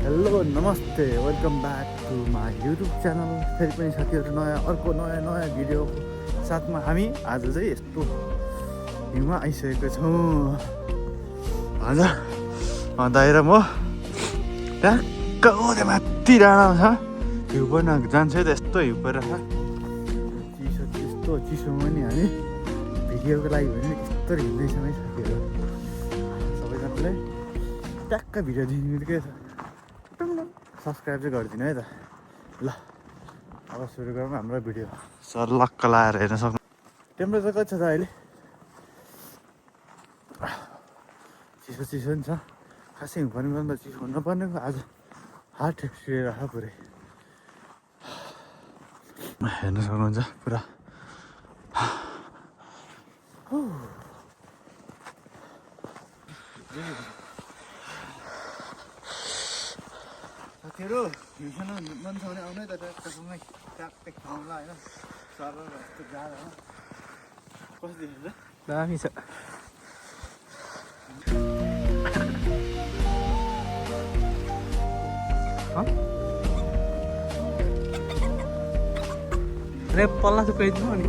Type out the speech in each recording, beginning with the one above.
Hello नमस्ते welcome back to my YouTube channel. फेरि पनि साथीहरू अर्को नयाँ भिडियोको साथमा हामी आज चाहिँ यस्तो भ्यूमा आइसकेको छौँ। हजुर दाइ र म ट्याक्क ओरे माथि डाँडा छ, भ्यू पनि जान्छ त यस्तो भ्यू परेर चिसो, त्यस्तो चिसोमा नि हामी भिडियोको लागि भने यस्तो हिँड्दैछौँ है साथीहरू। सबैजनाले ट्याक्क भिडियो देखिदिनु के छ, सब्सक्राइब चाहिँ गरिदिनु है त ल। अब सुरु गरौँ हाम्रो भिडियो। सर लक्क लाएर हेर्न सक्नु। टेम्परेचर कति छ त अहिले? चिसो चिसो नि छ, खासै हुनुपर्ने पनि त चिसो हुन पर्नेको आज हात ठेक्सिएर पुरै हेर्न सक्नुहुन्छ पुरा। साथीहरू भ्यू खेल्न मन छ भने आउनु है त, ट्याक्कसँगै ट्याक्कै खाउँला होइन। सर यस्तो जाडो होइन, कस्तो देखिन्छ? दामी छ। अरे पल्ला चाहिँ गइदिनु नि।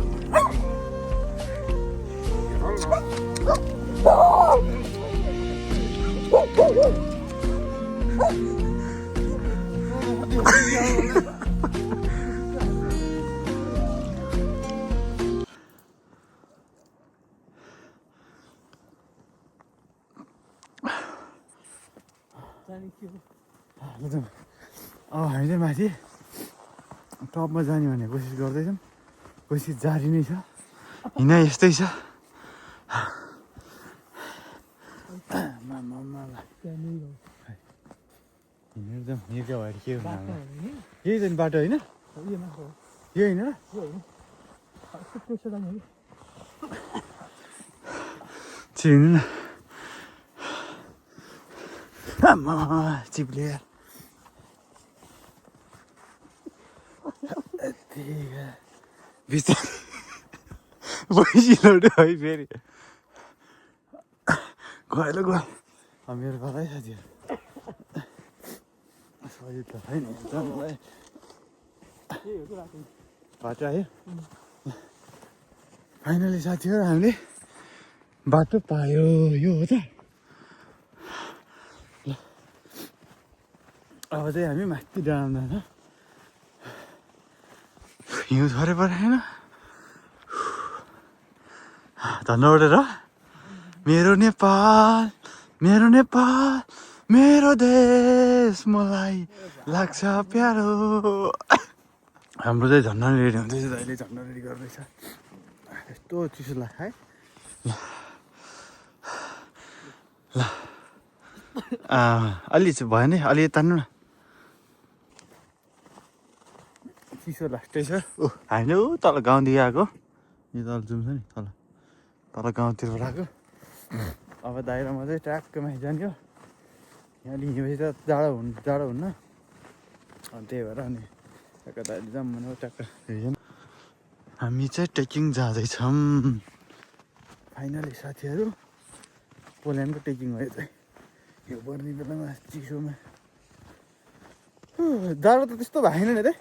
अब हामी चाहिँ माथि टपमा जाने भन्ने कोसिस गर्दैछौँ। कोसिस जारी नै छ, हिँड यस्तै छ। हिँडेर जाउँ, हिँड्यो भएर के हुनु? यही छ नि बाटो होइन? यो होइन र चिन्नु न चिप्ले बिस्तारै पैसिलो है फेरि गयो गयो। मेरो घरै साथीहरू सही त छैन बाटो आयो फाइनली साथीहरू। हामीले बाटो पायो, यो हो त। अब चाहिँ हामी माथि डाँडा जान्छ, हिउँ झरे परेन धन्यवाद र मेरो नेपाल मेरो नेपाल मेरो देश मलाई लाग्छ प्यारो। हाम्रो चाहिँ झन्डा रेडी हुँदैछ, अहिले झन्डा रेडी गर्दैछ। यस्तो चिसो लाग्छ है ल। अलि चाहिँ भयो नि, अलि तान्नु न, चिसो लाग्दैछ। हामीले ऊ तल गाउँदेखि आएको, यो तल जुम छ नि तल तल गाउँतिरबाट आएको। अब दाइरो म चाहिँ ट्याक्क माथि जान्थ्यो, यहाँ हिँडेपछि त जाडो हुन्न, अनि त्यही भएर अनि ट्याक्क दाइले जाऊँ भने ट्याक्क हेर्छौँ। हामी चाहिँ ट्रेकिङ जाँदैछौँ फाइनली साथीहरू। पोल्यान्डको ट्रेकिङ भयो चाहिँ यो पर्ने बेलामा चिसोमा। जाडो त त्यस्तो भएन नि त।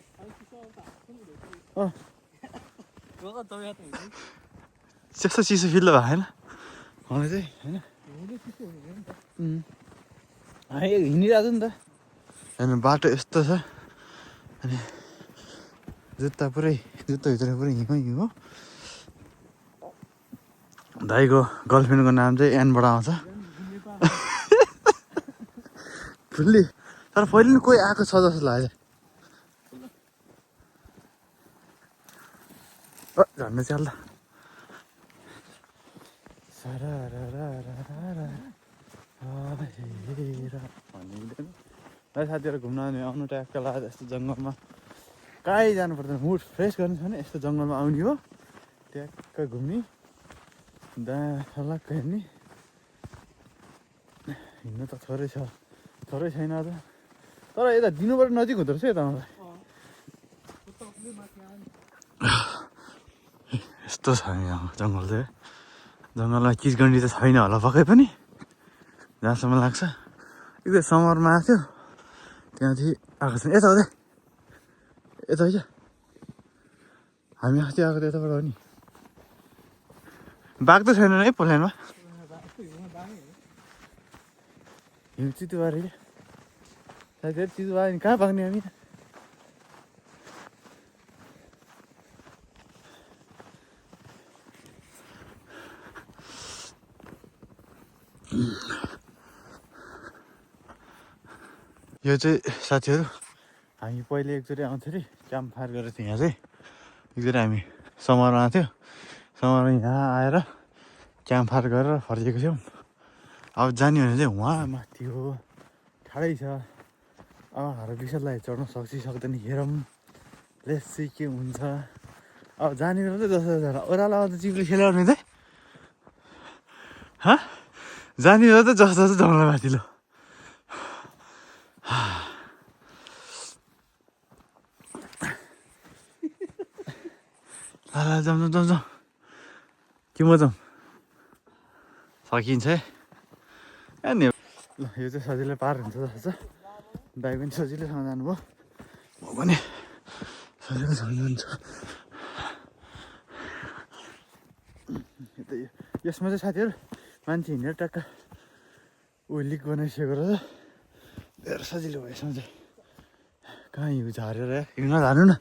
त्यस्तो चिसो फिल त भएन मलाई चाहिँ होइन। हिँडिरहेको छ नि त होइन, बाटो यस्तो छ। अनि जुत्ताभित्र पुरै हिउँ। दाइको गर्लफ्रेन्डको नाम चाहिँ एनबाट आउँछ फुल्ली, तर पहिले नि कोही आएको छ जस्तो लाग्यो। झन्डै चाल साथीहरू घुम्न आउनु ट्याक्क लाग्यो यस्तो जङ्गलमा। कहीँ जानु पर्दैन, मुड फ्रेस गर्नु छ भने यस्तो जङ्गलमा आउने हो, ट्याक्क घुम्ने दालक्क हेर्ने। हिँड्नु त थोरै छैन अझ, तर यता दिनबाट नजिक हुँदो रहेछ यता मलाई। यस्तो छ यहाँ जङ्गल चाहिँ, जङ्गलमा किचगन्डी त छैन होला पक्कै पनि जहाँसम्म लाग्छ। एकदम समरमा आएको थियो, त्यहाँ चाहिँ आएको छैन यता हुँदै यता होइन हामी अस्ति आएको त यताबाट हो नि बाघ त छैन है पोल्यान्डमा हिउँ चितुबारी साथीहरू चितुबारी कहाँ पाक्ने हामी यो चाहिँ साथीहरू हामी पहिले एकचोटि आउँथ्यो अरे क्याम्प फायर गरेको थियो यहाँ चाहिँ एकचोटि हामी समरमा आएको थियो समरमा यहाँ आएर क्याम्प फायर गरेर फर्केको थियौँ अब जाने भने चाहिँ वहाँ माथि हो टाढै छ अब हाम्रो विषयलाई चढ्न सक्छ सक्दैन हेरौँ लेट्स के हुन्छ अब जाने बेला चाहिँ 10,000 ओह्रालो त चिप्ले खेल्यो भने चाहिँ जाने बेला त जस्तो जस्तो जङ्गल माथिल्लो जाउँ के म जाउँ सकिन्छ है नि ल यो चाहिँ सजिलै पार हुन्छ जस्तो छ दाइ पनि सजिलैसँग जानुभयो म पनि सजिलैसँग जान्छु यसमा चाहिँ साथीहरू मान्छे हिँडेर टक्क लिक बनाइसकेको रहेछ धेरै सजिलो भयो यसमा चाहिँ कहाँ हिउँ झारेर हिँड्न झार्नु न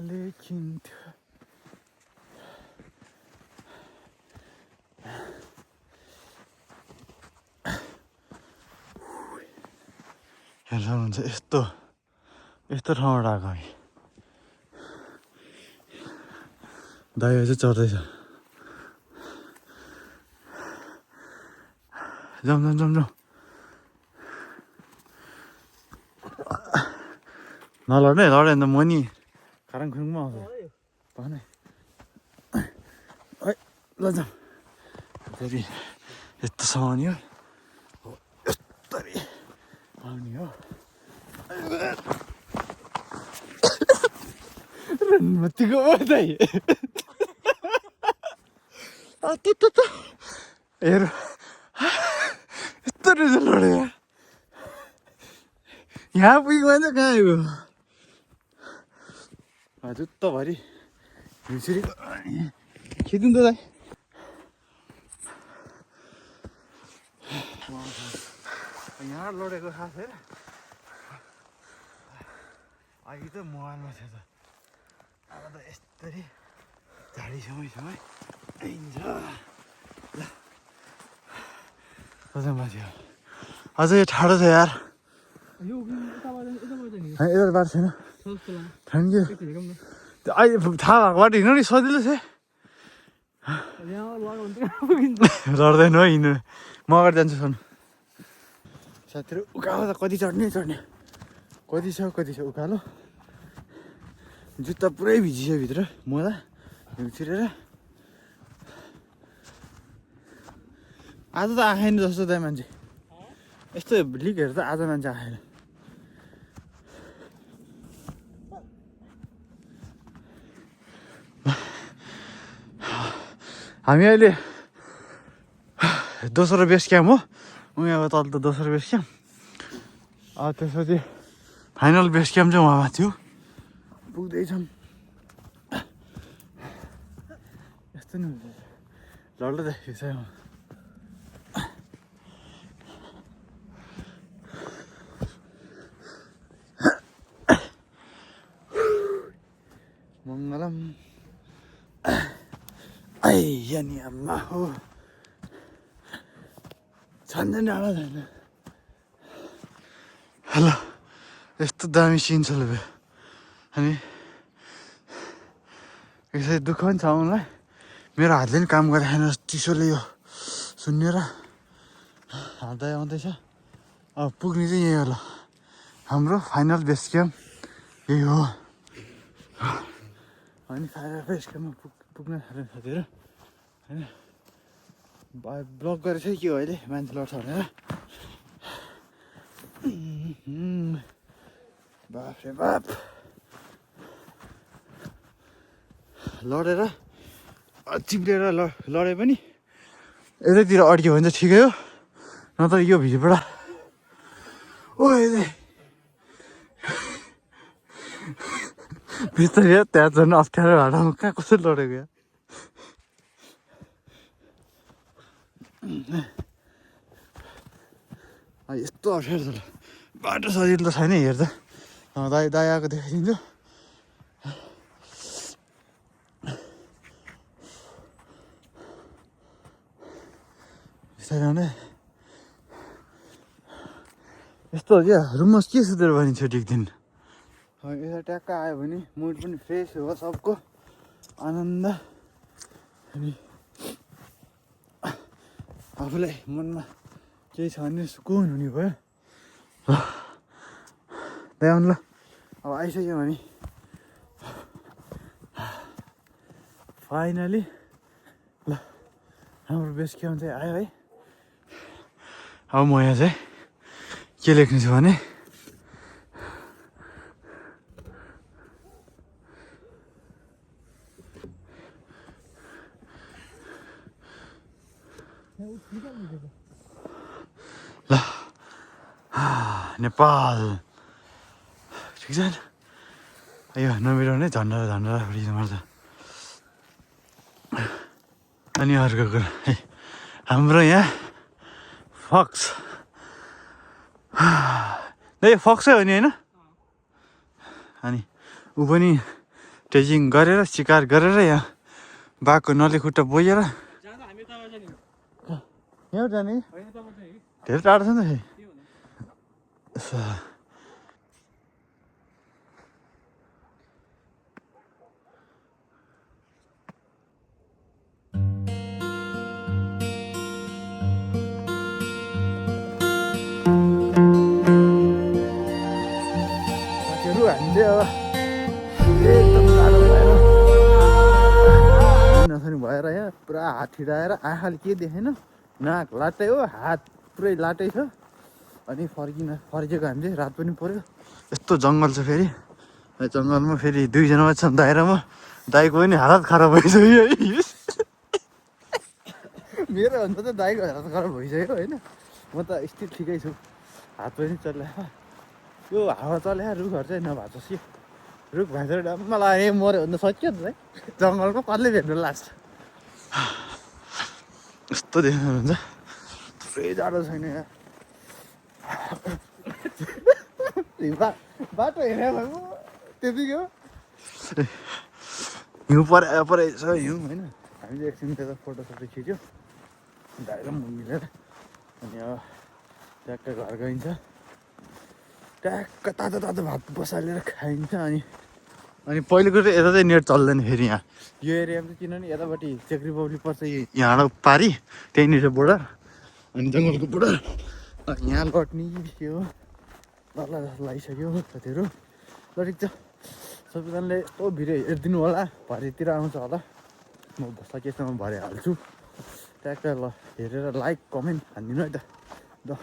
लेखिन्थ्यो हेर्नु सक्नुहुन्छ यस्तो ठाउँबाट आएको हामी दाइयो चाहिँ चढ्दैछ जाउँ नलड्ने लड्यो भने त म नि खाराङखुङमा आउँछ भन है ल जाउँ फेरि यस्तोसम्म आउने हो यस्तरी आउने हो रनमतीको दाइ हेर यस्तो रहेछ लड्यो यहाँ पुगेको मान्छे कहाँ आयो जुत्ताभरि हिउँछुरी खिच्नु त दाइ यहाँ लडेको खास है अघि त मोबाइलमा थियो त अब त यस्तरी झाडी समय हिँड्छ ल अझै माथि अझै यो ठाडो छ यार यता बाटो छैन थ्याङ्क यू त्यो अहिले थाहा भएको बाटो हिँड्नु नि सजिलो छ लड्दैन हो हिँड्नु म अगाडि जान्छु सुन साथीहरू उकालो त कति चढ्ने कति छ उकालो जुत्ता पुरै भिजिसक्यो भित्र मोजा हिउँ छिरेर आज त आएन जस्तो दाइ मान्छे यस्तो लिकहरू त आज मान्छे आएन हामी अहिले दोस्रो बेस क्याम्प हो उहाँ तल त दोस्रो बेस क्याम्प त्यसपछि फाइनल बेस क्याम्प चाहिँ उहाँमा थियो पुग्दैछौँ यस्तो नि हुन्छ लड्दै देखिएको छ मङ्गलम आइया नि आम्मा हो छन्दैन डाँडा छैन ल यस्तो दामी सिन छ ल अनि यसरी दुःख पनि छ मलाई मेरो हातले पनि काम गरेको छैन चिसोले यो सुन्नेर हाल्दै आउँदैछ अब पुग्ने चाहिँ यही हो ल हाम्रो फाइनल बेस क्याम्प यही हो अनि फाइनल बेस क्याम्पमा पुग्न थाल्यो साथीहरू होइन ब्लग गरेको छ कि हो अहिले मान्छे लड्छ भनेर बाप रे बाप लडेर चिप्लेर लडे पनि यतैतिर अड्क्यो भने चाहिँ ठिकै हो नत्र यो भित्रबाट बिस्तारै त्यहाँ झन् अप्ठ्यारो हाडामा कहाँ कसरी लडेको या यस्तो अप्ठ्यारो छ बाटो सजिलो त छैन हेर्दा दाइ दाइ आएको देखाइदिन्छु बिस्तारै आउने यस्तो हो क्या रुममा के सुतेर भने छुट्टीको दिन यता ट्याक्क आयो भने मुड पनि फ्रेस हो सबको आनन्द अनि आफूलाई मनमा केही छ भने सुकुन हुने भयो ल दाइ आउनु ल अब आइसक्यो भने फाइनली ल हाम्रो बेस क्याम्प चाहिँ आयो है अब म यहाँ चाहिँ के लेख्ने छु भने ल नेपाल ठिक छ यो नबिराउने झन्डा झन्डा उडिनु पर्छ अनि अर्को कुरा है हाम्रो यहाँ फक्स दाइ फक्सै हो नि होइन अनि ऊ पनि ट्रेजिङ गरेर सिकार गरेर यहाँ बाघको नली खुट्टा बोकेर यहाँ जाने धेरै टाढो छ नि त हामी चाहिँ अब एकदम टाढो भएर यहाँ पुरा हात छिडाएर आँखाले के देखेन नाक लाटै हो हात पुरै लाटै छ अनि फर्केको हामी चाहिँ रात पनि पऱ्यो यस्तो जङ्गल छ फेरि जङ्गलमा फेरि दुईजना मात्र छन् दाइ र म दाइको पनि हालत खराब भइसक्यो है मेरो भन्दा त दाइको हालत खराब भइसक्यो होइन म त स्थिर ठिकै छु हात पनि चलायो यो हावा चलायो रुखहरू चाहिँ नभएको छ रुख भाँचेर डम्मा लाग्यो मऱ्यो भने त सक्यो नि है जङ्गलमा कसले भेट्नु लाग्छ यस्तो देख्नुहुन्छ थुप्रै जाडो छैन यहाँ बाटो हेरेर त्यतिकै हो हिउँ परेछ हिउँ होइन हामी चाहिँ एकछिन त्यता फोटोसोटो खिच्यो दाइ र म मिलेर अनि अब ट्याक्क घर गइन्छ ट्याक्क तातो तातो भात बसालेर खाइन्छ अनि पहिलेको चाहिँ यता चाहिँ नेट चल्दैन फेरि यहाँ यो एरियामा चाहिँ किनभने यतापट्टि चेक रिपब्लिक पर्छ यहाँबाट पारी त्यहीँनिर बोर्डर अनि जङ्गलको बोर्डर यहाँ लट्ने के हो ल जस्तो लागिसक्यो साथीहरू ल ठिक छ सबैजनाले भिडियो हेरिदिनु होला भरेतिर आउँछ होला म सकेसम्म भरे हाल्छु ट्याक्क ल हेरेर लाइक कमेन्ट हानिदिनु है त ल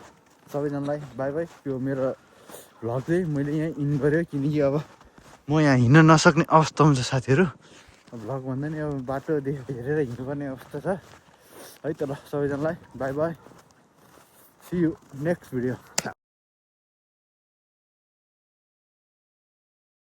सबैजनालाई बाई बाई यो मेरो भ्लग चाहिँ मैले यहाँ इन गरेँ किनकि अब म यहाँ हिँड्न नसक्ने अवस्थामा छ साथीहरू भ्लग भन्दा नि अब बाटोदेखि हेरेर हिँड्नुपर्ने अवस्था छ है त ल सबैजनालाई bye bye see you next video